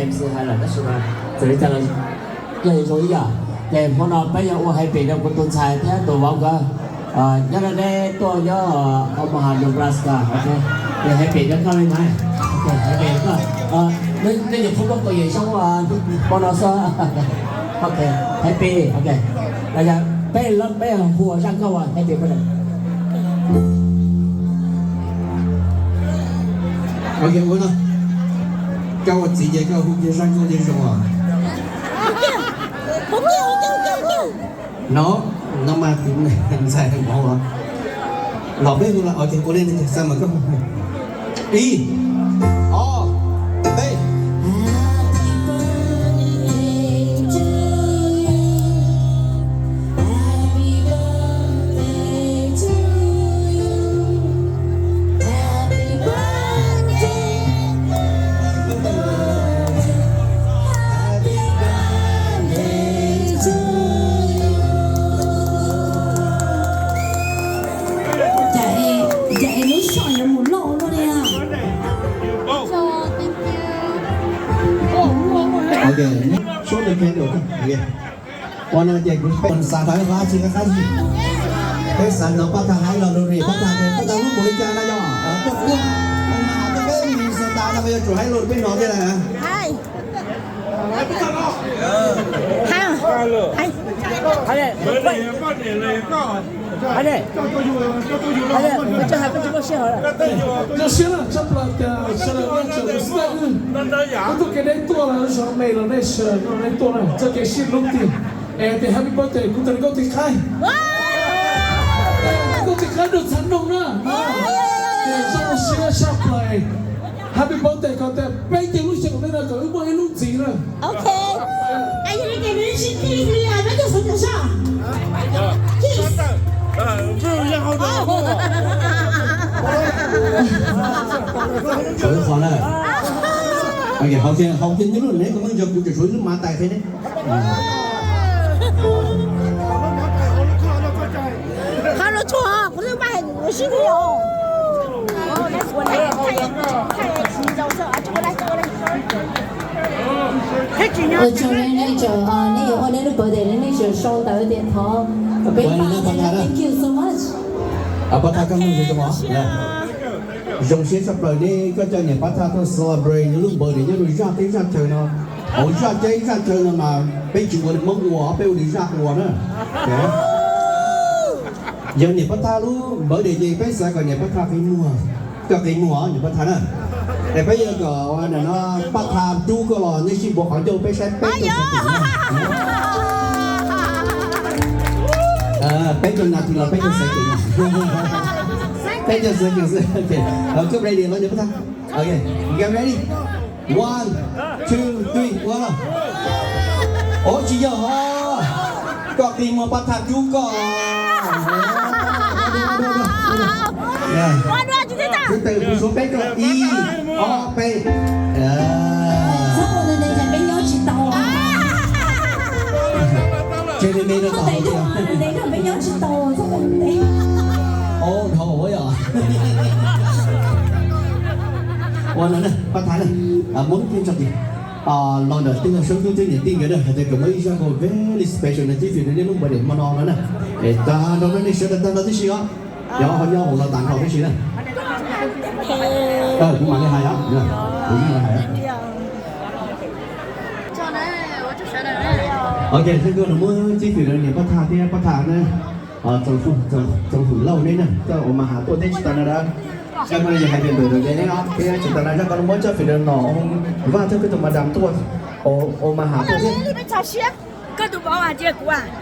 MC hais lawm tab sis mas txawm li cas los yog zoo ib yam. Ces hmo no peb yuav ua happy rau kuv tus ntxhais thiab tus vauv nkawd. Nyob rau nej tuaj nyob Omaha, Nebraska, ok. Ces happy rau koj li ntawd. Ok, happy rau koj. Nej nyuam qhuav muaj kaum yim xyoo hmo no xwb. Ok, happy, ok. Peb, peb hu ua zaj nkauj happy birthday. Ok, ua no. Koj ua txiv ces koj hu kiag zaj nkauj zoo zoo os. No, no mas tus ntxhais hmoov los peb hu los, ok, ua li no ces xa mas koj hu. Ib, ob, peb. Cas es lub soj yuav mus loj luaj li. Ok, show the candle. Ua no ces kuv xav rau qab tsis qab tsis, peb xav hnov Paj Thaj hais los lus rau Paj Thaj, Paj Thaj lub npaum li cas no yog tuaj kuaj, peb Minnesota no yuav tsum hais lus rau peb hnov thiab na. Zoo siab na, tshaj plaws tias sawv daws nej tseem xav wb, wb tuaj kev deb tuaj los zoo me los nej sawv daws nej tuaj na, txoj kev sib hlub tiag. Es tias happy birthday kuv tus nkauj tis qhaib, nkauj tis qhaib rau txhab noog na. Zoo siab tshaj plaws. Happy birthday kom tias peb cov lub xyoos nej no kom wb muaj ib lub ntxiv na. Tshuav ib qho na. Hau kiag, hau kiag, nyob lub neb kom meej ntsog kuv tseem tshuav ib lub mav tais qhia neb. Qhov no tshuav kuv twb npaj hais ua sib nti os. Ua tsaug nej, nej tseem, nej yuav ua nej lub birthday nej tseem sau ntawv tias thov peb npaj, thank you so much. Paj Thaj, koj mloog zoo zoo os. Zoo siab tshaj plaws ne, koj coj niam Paj Thaj tuaj celebrate nws lub birthday nyob rau zaj teb zaj chaw no. Hauv zaj teb zaj chaw no mas peb tsis ua li Hmoob ua, peb ua li zaj ua na. Yog niam Paj Thaj lub birthday ces peb xav kom niam Paj Thaj qi muag, koj qi muag niam Paj Thaj na. Es peb yuav kom no Paj Thaj rub koj los nej sib npuav qhov ncauj peb saib peb caug seconds na. Peb caug nas this los peb caug seconds na. Peb caug seconds xwb. Koj ready los niam Paj Thaj? Ok, get ready. One, two, three, ua los. Ov, tsis yog ho. Koj qi muag Paj Thaj rub koj. Thứ tự, kuv suav peb koj, ib, ob, peb. Txhob ua ntawd, peb nyob tsis tau. Tseg li me rau tom hauv. Ov, dhau yom. Ua no na Paj Thaj na, muab lub pheej tso tim los ntawm tej no sab ntub twb niam tij nkawd na hais tias kom muab ib zaj nkaus very special no cib fim rau nej lub birthday hmo no no na. Es tag nrho nej sawv daws tag nrho tib si os. Yog ho nyob hauv no tag nrho tib si na. Kuv mam li hais os, kuv mam li hais. Ok, sab nkauj no muab cib fim rau niam Paj Thaj thiab Paj Thaj na. Tsoom fwm Lauj neb na, koj ua mas has tuaj teb tsis tau na dab. Sab nkauj no yog hais tias ntawm neb os, thiab tsis tas na zaj koj muab cib fim rau nom Vaj thiab koj tus madam tuaj, ua mas has tuaj thiab. Koj tus vauv hais tias kuv